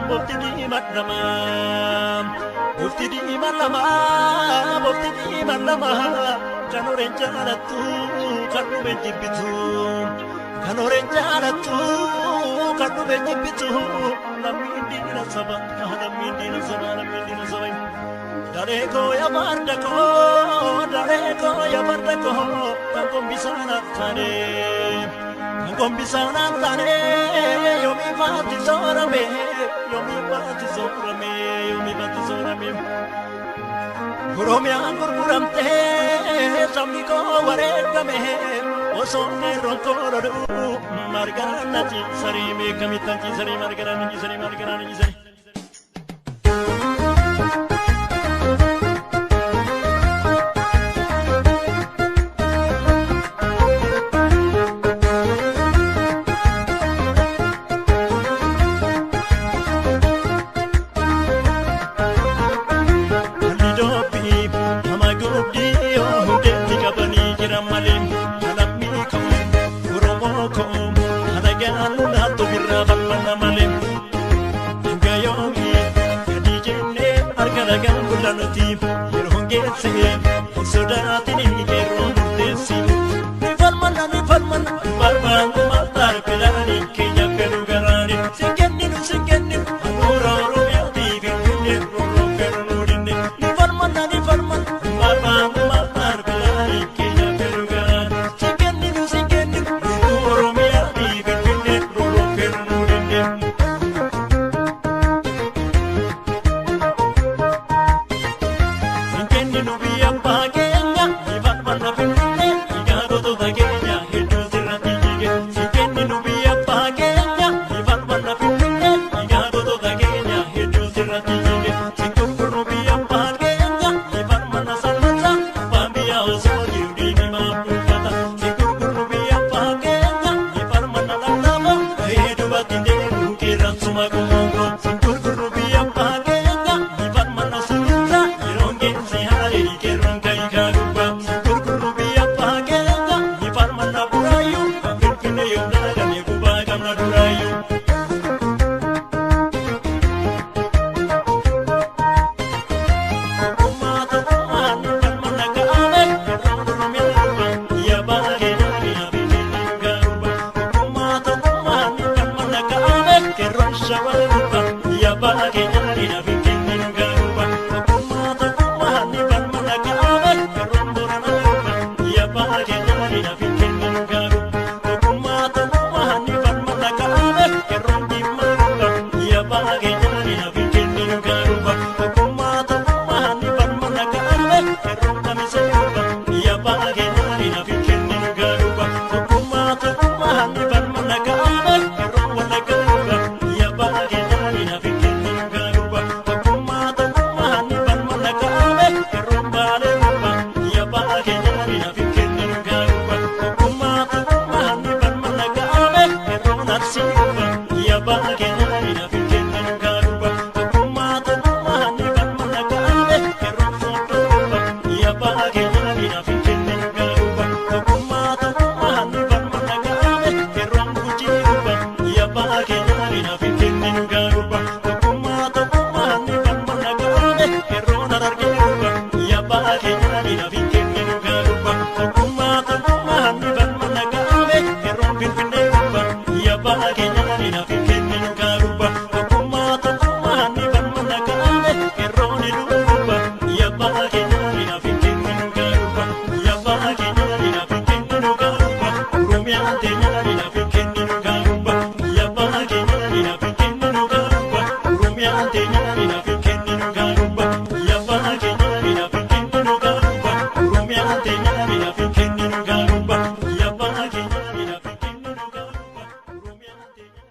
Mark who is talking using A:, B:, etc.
A: bofti diimaa lama, bofti diimaa lama, bofti diimaa lama, kan horeen jaalattu kan dhumeen jibbitu, kan horeen jaalattu kan dhumeen jibbitu, lammiin diina saba, lammiin diina saba, lammiin diina saba. Daree koo yaa farda koo, daree koo yaa farda koo, kan gombisaan taane, kan gombisaan taane, yoomii faati soorame, yoomii faati soorame, yoomii faati soorame. Oromiyaan gurguramtee sabni koo wareegame, osoo qeerroon koo loluu margaraan na ciisarii meeqamittan ciisarii margaraan na ciisarii margaraan na ciisarii.